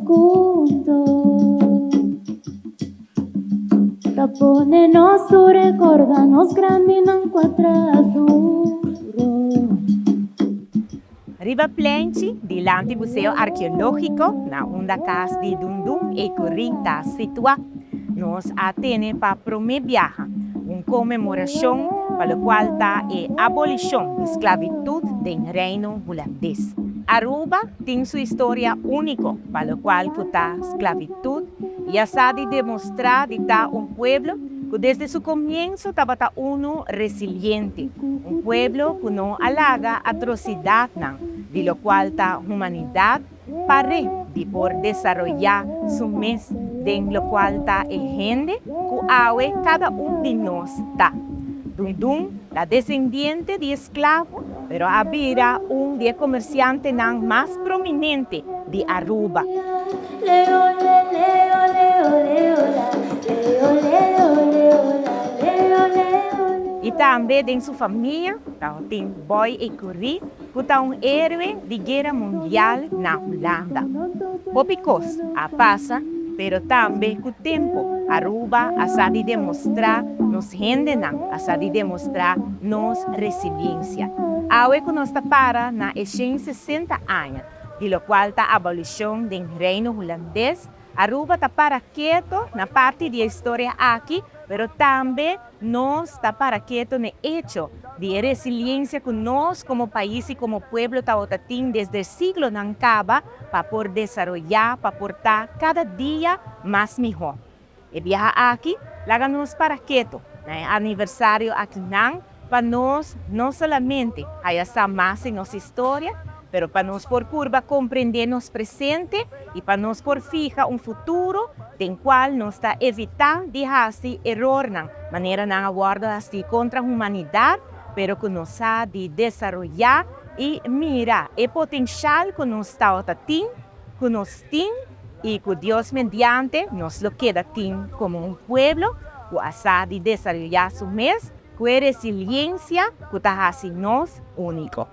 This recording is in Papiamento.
deskunto. Ta pone nos tur recorda nos grandinan cu a traha duro. Riba plenchi dilanti Museo Arkeológiko na unda kas di Dundun e Curie ta situá, nos a tene pa promé biaha un konmemorashon pa lokual ta e abolishon di sklabitut den Reino Hulandes. Aruba tin su historia úniko pa lokual ku ta sklabitut i a sa di demostrá di ta un pueblo ku desde su komienso tabata unu resiliente, un pueblo ku no a laga atrosidatnan di lokual ta humanidat par'é di por desaroyá su mes den lokual ta e hende ku awe kada un di nos ta. Dundun ta desendiente di esklavo pero a bira un di e komersiantenan mas prominente di Aruba. I tambe den su famia tabatin Boy Ecury ku ta un héroe di Guera Mundial na Hulanda. Hopi kos a pasa, pero tambe ku tempu Aruba a sa di demostrá nos hendenan a sa di demostrá nos resiliensia. Awe ku nos ta para na e 160 aña di lokual ta abolishon den Reino Hulandes, Aruba ta para keto na parti di e historia aki, pero tambe nos ta para keto n'e echo di e resiliensia ku nos komo pais i komo pueblo tabata tin desde siglonan kaba pa por desaroyá, pa por ta kada dia mas mihó. E biaha aki, laga nos para keto na e aniversario akinan pa nos no solamente haya sa mas di nos historia, pero pa nos por purba comprende nos presente y pa nos por fija un futuro den cual nos ta evita di haci erornan manera nan a wordo haci contra humanidad, pero cu nos sa di desaroya y mira e potencial cu nos tawata tin, cu nos tin y cu Dios mediante nos lo keda tin como un pueblo cu a sa di desaroya su mes cu e resiliencia cu ta haci nos unico.